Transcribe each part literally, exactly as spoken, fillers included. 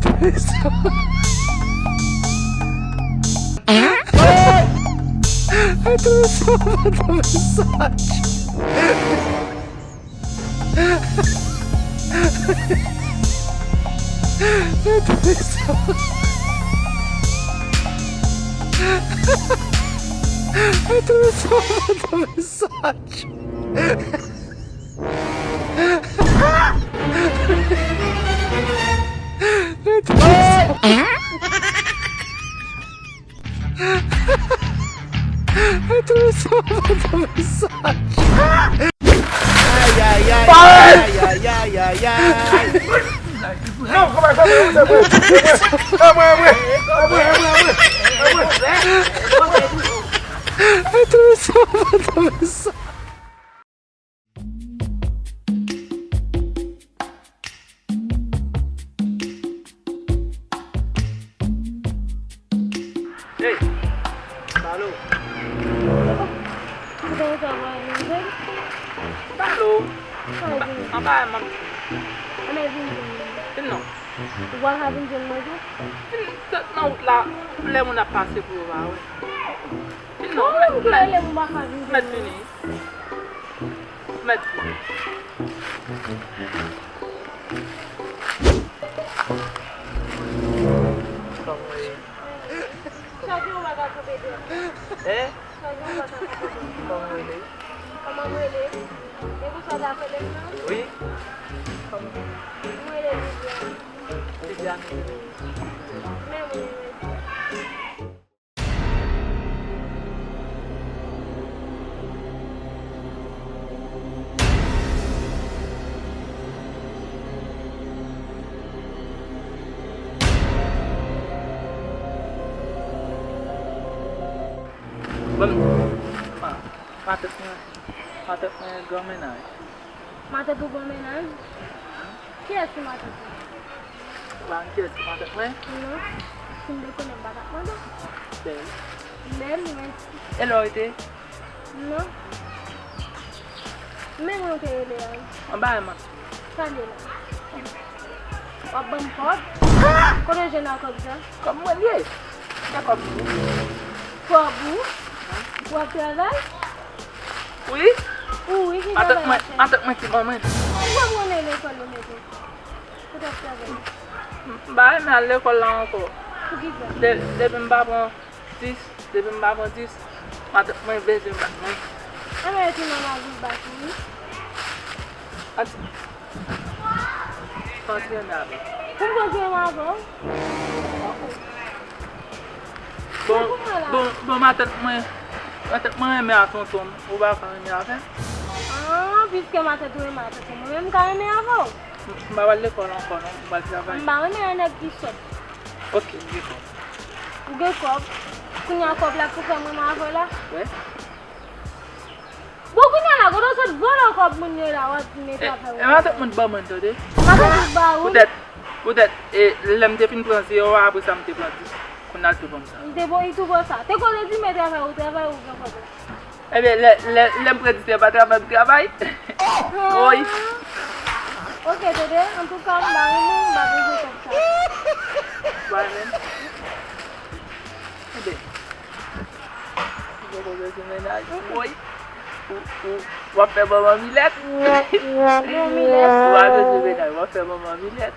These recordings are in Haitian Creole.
Mwen twouve sa, mwen twouve sa. Mwen twouve sa. Mwen twouve sa, mwen twouve sa. Ay, ay, ay, ay, ay, ay, ay, ay. Non, kòman sa, mwen, mwen, mwen, mwen, mwen, mwen, mwen, mwen, mwen, mwen, mwen, mwen, mwen. Hey! Balo! Ou te sa va, manje? Balo! Sa w di? Anba, anba, anba. Ann al vin jwenn mwen. Vin non. Ou pa ka vin jwenn mwen tou? Vin, sot nan wout la, lè moun ap pase pou yo pa wè. Vin non, mèt, mèt, mèt vini. Mèt vini. Kòman w ye? Chak jou w pa ka kanpe de. Hein? Chak jou w pa ka kanpe de. Kòman w rele? Kòman m rele? E pou sa w ta fè lè m nan? Wi. Kòman? M rele Viviane. Viviane. Men mwen rele. Bon, ma-, matant mwen, matant mwen gen mennaj. Matant ou gen mennaj? Kiyès ki matant ou? Ou pa konn kiyès ki matant mwen? Non. Si m te konnen, m pa t ap mande w. Bèl. Bèl, mwen. E lè w rete? Non. Men mwen te rele a. Anba e man. Sa l ye la? W ap ban m kòb? Kote w jwenn nan kòb sa? Kòb mwen l ye. Kè kòb ou? Kòb ou? W ap travay? Wi. Wi, ki travay w ap fè? Matant mwen ki ban mwen. Ou pa konnen lekòl yo mete? Kote w ap travay? M pa renmen al lekòl la ankò. Poukisa? De-, depi m pa pran dis, depi m pa pran dis, matant mwen bezwen bat mwen. Anben, rete nan lari bat ou, wi. Anti-, Kontinye avè w. Pou m kontinye avè w? Bon, bon, bon, matant mwen, matant mwen renmen a tonton m, ou pa ka renmen avè l? Ah, piske matant ou renmen a tonton m, mwen menm m ka renmen avè w? M, m pa pral lekòl ankò non, m pral travay. M pa renmen yon nèg ki sòt. Ok, m gen kòb. Ou gen kòb? Kounye a kòb la pou fè m renmen avè w la? Wi. Bon, kounye a la, kote w sot vòlò kòb moun yo la, w ap di mete afè ou. E, e matant mwen ban mwen tande. Matant ou ba ou? Poutèt, poutèt, e, lè m te fin pran zewo a, apre sa m te pran dis. Kounye a l tou ban m sa. M te bon, li tou bon sa. Te konnen di mete afè ou, travay ou gen kòb la. Ebyen, lè, lè, lè m pran dis, se pa travay m travay. Woy. Ok, tande, antouka, m ba ou non, m pa bezwen kòb sa. Ba menm. Ebyen. Ou poko bezwen mennaj. Woy. Ou, ou, w ap fè manman milèt. Manman milèt. Ou pa bezwen mennaj, w ap fè manman milèt.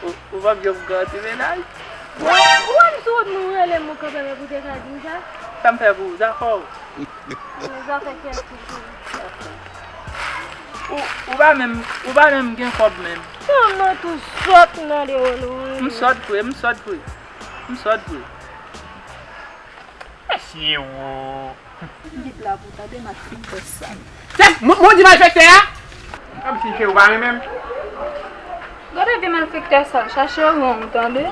Ou, ou p ap janm ka antre mennaj. Ou wè m sou wout nou rele m ou kanpe men pou te ka di m sa? Sa m fè pou ou? Zafè w. Zafè kiyès ki pou ou? Ou, ou pa menm, ou pa menm gen kòb menm. Non, non, tou sòt nan de ou, non. M sòt vre, m sòt vre. M sòt vre. Mesye wo. Vit la pou tande malfektè sal. Chèf, m, m di malfektè a? Kòmsi se ou pa renmen m. Gade vye malfektè sal, chache wonm, tande.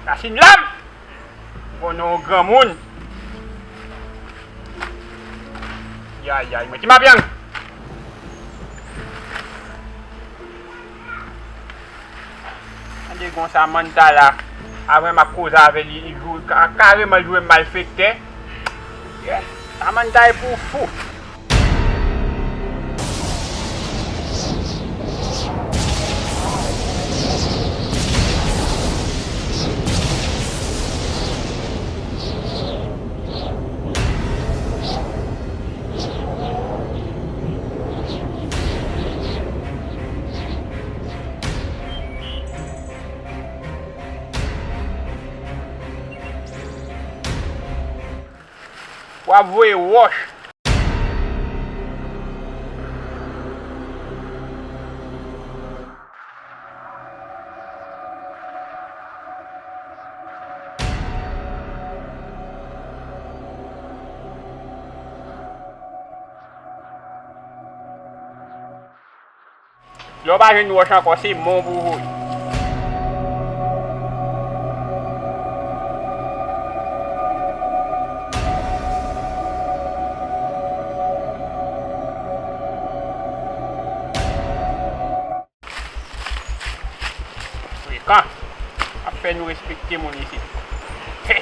Rasin lam! Konnen w granmoun. Yayay, mwen ti mapyang. Tande gon Samantha la, apre m ap koze avè li, li jou-, ka-, kareman l jwe malfektè. Yeah, Samantha e pou fou. W ap voye wòch. Lè w pa jwenn wòch ankò, se mò w pou w voye. Frekan. Ap fè nou respekte moun isit. Fè.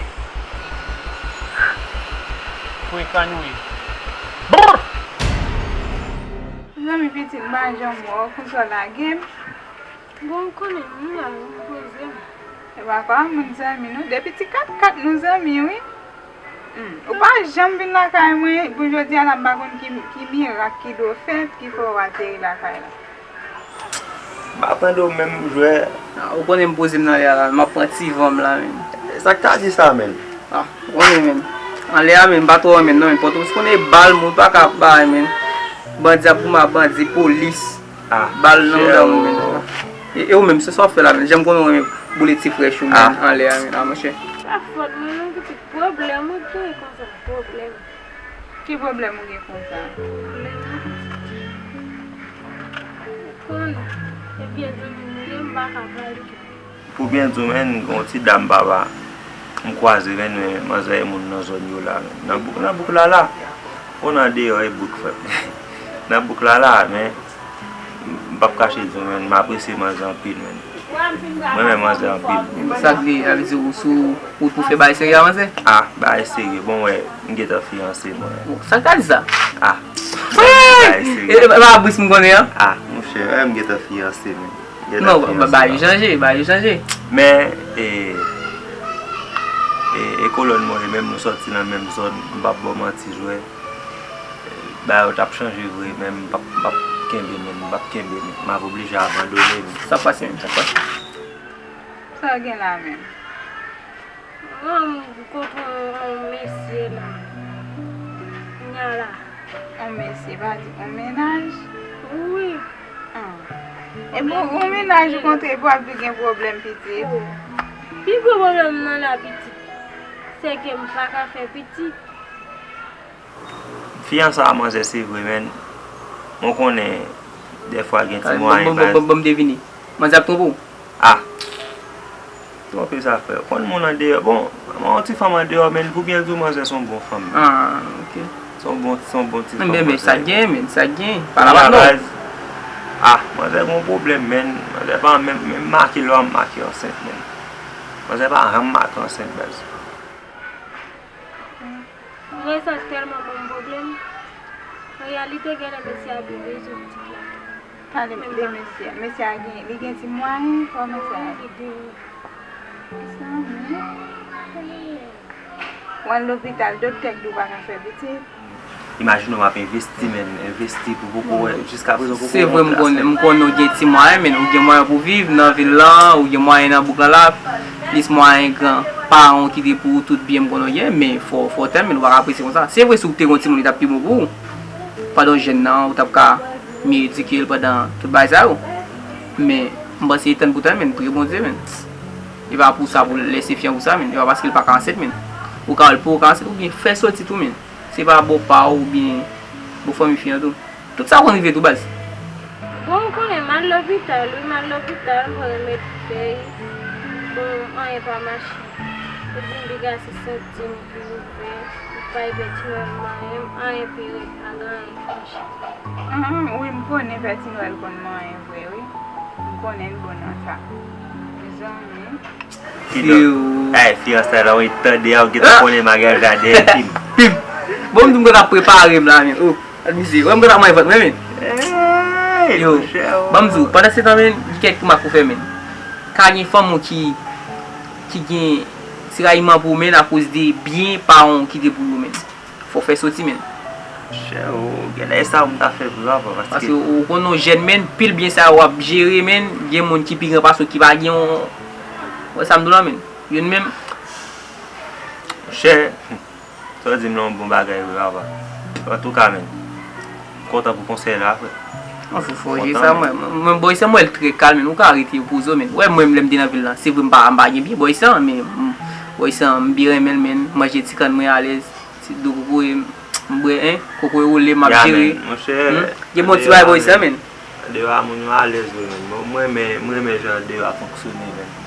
Frekan nou ye. Brr! Mezanmi, pitit, m pa janm wè w konsa w lage m. Bon, ou konnen, m la, m poze m. E pa kwa moun zanmi nou. Depi ti kat kat nou zanmi, wi. Hmm, ou pa janm vin lakay mwen, pou jodi a la, m pa konn ki, ki mirak ki dwe fèt, ki fè w ateri lakay la. M pa tande w menm, jwè. Ah, ou konnen m poze m nan lè a la, m ap pran ti van m la, menm. Sa k ta di sa, menm? Ah, ou konnen, menm. Anlè a, menm, m pa twò renmen, non, menm. Pòtoprens konnen bal, moun pa ka bay, menm. Bandi ap goumen ak bandi, polis. Ah, bal nan mouda moun, menm. E, e ou menm, se sa w ap fè la, menm? Jan m konnen w renmen boule ti frèch ou, menm, anlè a, menm, ah, monchè. Pa fòt mwen, non, pitit. Pwoblèm ou gen konsa, pwoblèm. Ki pwoblèm ou gen konsa? Pwoblèm ou konn, e byen zanmi nou ye, m pa ka pale. Pou byen di w, menn, gen yon ti dam, papa, m kwaze, menn, men manzè e moun nan zòn yo la, menn. Nan bouk, nan bouk la, la. Ou nan deyò, e bouk, frè. Nan bouk la, la, men m p ap kache di w, menn, m apresye manzè anpil, menn. M renmen manzè anpil. Sa k di, sa vle di ou sou wout pou fè bagay serye a, manzè? Ah, bagay serye. Bon, wè, m gentan fiyanse, mwen. Bon, sa k ta di sa? Ah. Bagay serye. E, e, e pa bris m konnen an? Ah, monchè, wè, m gentan fiyanse, menn. M gentan fiyanse. Non, ba, ba, bagay yo chanje, bagay yo chanje. Men, e, e, e kolòn mwen, e menm nou sòti nan menm zòn, m p ap ba w manti, jwè. Bagay yo t ap chanje vre, men m p ap, m p ap kenbe, men m p ap kenbe, men m ap oblije abandone, men. Sa k pase, menm? Sa k pase? Sa w gen la, menm? Mwen, m kontre yon mesye la. Kounya la. Yon mesye, pa di yon mennaj? Wi. Ah. E bon, yon mennaj ou kontre pou ap vin gen pwoblèm, pitit? Pi gwo pwoblèm nan la, pitit, se ke m pa ka fè pitit. Fiyanse a manzè, se vre, menn. Mwen konnen, dèfwa gen ti mwayen, baz. Ban m devine. Manzè ap twonpe w? Ah. Twonpe sa, frè. Konn moun andeyò. Bon, yon ti fanm andeyò, menn, pou byen di w, manzè se yon bon fanm. Ah, ok. Se yon bon, se yon bon ti fanm, manzè. Men, men, sa gen, menn, sa gen. Pa la, pa non. Ah, manzè gen yon pwoblèm, menn. Manzè pa menm, menm make lò, make ansent, menn. Manzè pa janm make ansent, baz. Mwen sa tèlman ban m pwoblèm. An reyalite, genlè mesye a te bezwen pitit la. Pale de mesye a. Mesye a gen, li gen ti mwayen, kòman sa? Wi, li gen. Mezanmi. W al lopital, doktè k di w pa ka fè pitit. Imajine w ap envesti, menn, envesti pou poko wè, jiskaprezan poko wè yon plas, menn. Se vre, m konnen, m konnen w gen ti mwayen, menn, ou gen mwayen pou viv nan vil lan, ou gen mwayen nan bouk lan la, plis mwayen gran paran w kite pou ou, tout byen m konnen w gen, men fò, fò w tande, menn, ou pa ka prese konsa. Se vre, si w te gen yon timoun, li t ap pi bon pou ou. Pandan w jèn nan, ou t ap ka mye edike l pandan tout bagay sa yo. Men, m panse e tann pou tann, menn, priye Bondye, menn. E pa pou sa, pou l lèse fi an pou sa, menn. E pa paske l pa ka ansent, menn. Ou ka wè l poko ka ansent, oubyen fè soti tou, menn. Se pa bòpa w oubyen bò fanmi fi an tou. Tout sa konn rive tou, baz. Bon, ou konnen, m al lopital, wi, m al lopital, m pran remèd fèy. Bon, anyen pa mache. Yo di m piga se senti m ki ouvè, m pa pè ti nwèl m anyen, anyen pi rèd, pa gen anyen ki mache. Wi, m konnen pè ti nwèl konn manyen vre, wi. M konnen l bon nan sa. Mezanmi. Kidonk, ay, fiyanse la, wi, tande a, ou gentan konnen maryaj la dèyè pim. Pim! Bon, m di m konn ap prepare m la, men. Oh, gad misye. Wè m konn ap manyen vant mwen, men. Yo, ban m di w, pandan se tan, men, gen kèk remak pou fè, men. Ka gen fanm ou ki, ki gen tirayiman pou ou, men, akoz de byen paran w kite pou yo, men. Fò w fè soti, men. Monchè, ou genlè e sa ou ta fè pou yo avan, paske. Paske ou konnen w jèn, men, pil byen sa yo w ap jere, men, gen moun ki pi gran pase w ki pa gen yon, wè sa m di w la, men. Youn menm. Monchè, Sa w di m lan yon bon bagay vre, papa. Antouka, menn, m kontan pou konsèy la, frè. An fou, fò je sa, mwen, mwen, boy, sa mwen l trè kalm, menn. Ou ka rete pou zo, menn. Ou wè, mwen, lè m te nan vil lan, se vre, m pa, m pa gen byen, boy, sa, men, m, boy, sa, m byen renmen l, menn. M manje ti kann mwen alèz. Ti dlo kokoye, m bwè, en, kokoye woule, m ap jere. Monchè, gen bon ti bagay, boy, sa, menn. Deyò a moun yo alèz vre, menn. Bon, mwen renmen, mwen renmen jan deyò a fonksyone, menn.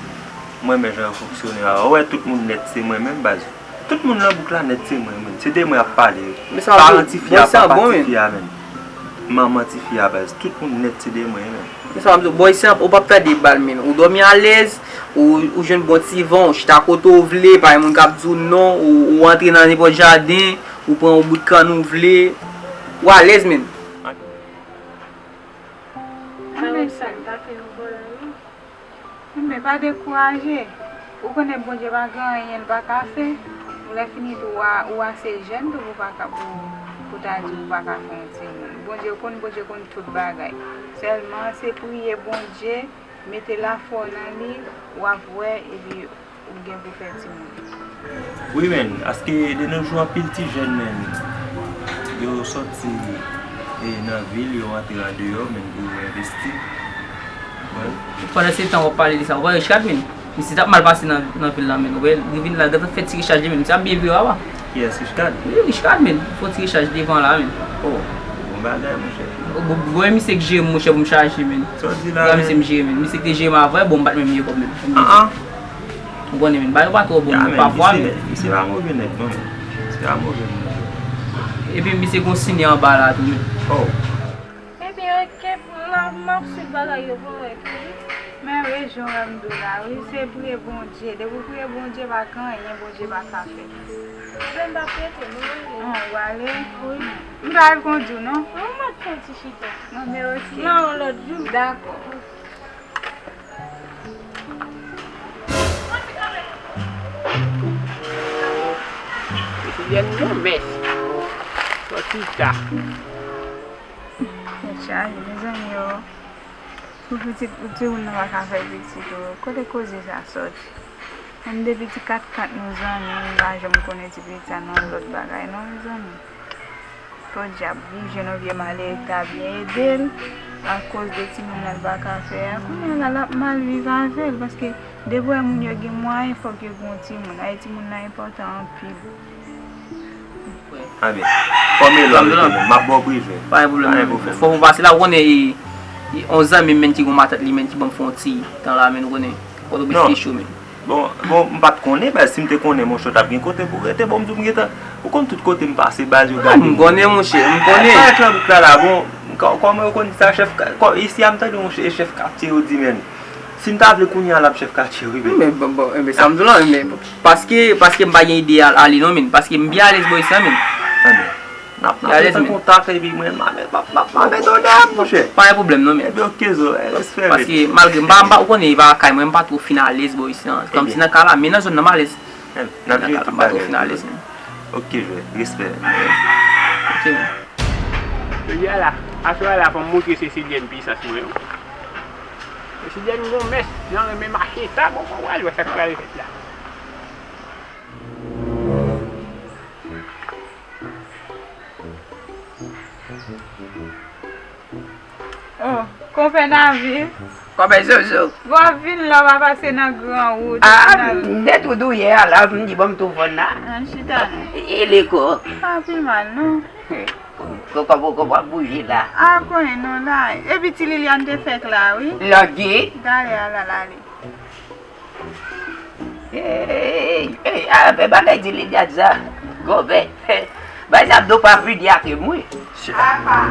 Mwen renmen jan yo fonksyone a. Ou wè, tout moun nèt se mwen menm, baz. Tout moun nan bouk la nèt se mwen, menn. Se de mwen y ap pale. Paran tifi a, papa tifi a, menn. Manman tifi a, baz. Tout moun nèt se de mwen, menn. Men sa m ap di w, boy, se ap, ou p ap pèdi bal, menn. Ou dòmi alèz, ou, ou jwenn bon ti van, ou chita kote w vle, pa gen moun k ap di w non, ou, ou antre nan nenpòt jaden, ou pran yon bout kann ou vle, ou alèz, menn. Mwen menm sa m ta fè yon bò la, wi. Men pa dekouraje. Ou konnen Bondye pa gen anyen l pa ka fè. Lè fini tou, ou a, ou ase jèn tou pou pa ka, pou, pou ta di ou pa ka fè yon timoun. Bondye konn, Bondye konn tout bagay. Sèlman se priye Bondye, mete lafwa w nan li, w ap wè, epi ou gen pou fè timoun. Wi, menn, paske de nos jours, anpil ti jèn, menn, yo sòti, e, nan vil, yo antre andeyò, menn, pou yo envesti. Wi. Pandan se tan w ap pale de sa, ou wè Richard, menn? Misye t ap mal pase nan, nan vil la, menn. Ou wè, li vin la, gentan fè ti rechaj li, menn. Misye ap byen viv, papa. Kiyès, Richard? Wi, Richard, menn. Fè yon ti rechaj devan la, menn. Oh, bon bagay, monchè. Bon, bon, bon, misye k jere m, monchè, pou m chaje, menn. Sa w di la, menn? Misye m jere, menn. Misye k te jere m avan, bon, m pa t menm ye kòb, menn. An, an. Ou konnen, menn, bagay yo pa twò bon, menn, pafwa, menn. Misye pa move nèg, non, menn. Misye pa move moun, non. Epi misye gon sinye anba la tou, menn. Oh. Ebyen, oke, m ap, m ap swiv bagay yo pou m wè tou, wi. Men wi, jan w wè m di w la, wi, se priye Bondye. Depi w priye Bondye, pa gen anyen Bondye pa ka fè. Ebyen, m p ap rete, non, ale. An, w ale? Wi. M pa al kondi w, non? Non, m ap fè yon ti chita. Non, men oke. Nan yon lòt jou. Dakò. Mesye Jèn Gomès. Sòti ta. Tèt chaje, mezanmi, o. Pou pitit, pou timoun nan pa ka fè pitit, o. Kote koze sa sòti? Menm depi ti kat kat nou zanmi, m pa janm konnen ti pitit sa nan lòt bagay, non, mezanmi. Podyab, wi, jwenn yon vye malere ki ta byen ede l, akoz de timoun nan l pa ka fè a. Kounye a la, l ap mal viv avè l, paske depi w wè moun yo gen mwayen, fòk yo gen yon timoun. Ay, timoun nan enpòtan anpil. Ebyen, fòme lò, m ap ba w prive. Pa gen pwoblèm, non. Fòk ou pase la, ou konnen, e, e, yon zanmi m, menn, ki gen yon matant li, menn, ki ban m fè yon ti tan la, menn, ou konnen. Pòtoprens te cho, menn. Bon, bon, m pa t konnen, baz, si m te konnen, monchè, w t ap gen kote pou w rete, bon, m di w, m gentan, ou konn tout kote m pase, baz, yo gade m. M konnen, monchè, m konnen. Parèt nan bouk la, la, bon, kò-, kòman yo konn di sa, chèf ka-, kò-, isi a, m tande yon chè-, chèf katye yo di, menn. Si m ta vle kounye a, l ap chèf katye, wi, menn. Men, bon, bon, men sa m di w la, men, paske, paske m pa gen ide al-, ale, non, menn, paske m byen alèz bò isi a, menn. Ebyen. N ap, n ap rete an kontak epi mwen, m ap, m ap, m ap, m ap etone, monchè. Pa gen pwoblèm non, men. Ebyen, oke, zo, respè, men. Paske malgre m pa, m pa, ou konnen, e pa kay mwen, m pa twò fin alèz bò isi an. Kòm si nan kay la, men nan zòn nan m alèz. Nan kay la, m pa twò fin alèz, men. Oke, zo, respè. Oke, men. Jodi a la, aswè a la, fò m montre Cecilienne pisans mwen, wi. Cecilienne Gomès, jan renmen mache sa, bon, bon, w al wè sa k pral fèt la. Oh, konpè Navi. Kòman Zozo? Bon, w ap vin la, w pa pase nan gran wout. Ah, m te tou dou yè a la, m di bon m tou vann la. An chita non. E liko? Pa pi mal non. Kòman, kòman w ap bouje la? Ah, konnen non la. Epi ti Liliane te fèk la, wi. Lòt di? Talè a la, l ale. Ey, ey, a, men bagay di Liliane sa. Gobè. Bay sa m do pa fini ak mwen. Apa.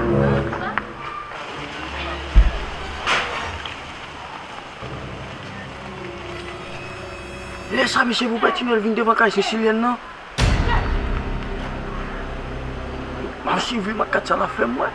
Lè sa, mesye, pou Pètinèl vin devan kay Sesilyèn nan. M ap swiv li, m ak kat sa l ap fè m wè.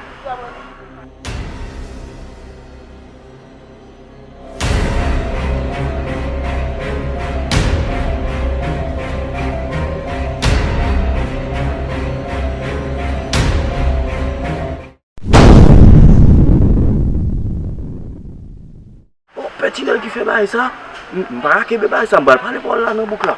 Oh, Pètinèl ki fè bagay sa? M, m pa ka kenbe bagay sa, m pral pale pawòl la nan bouk la.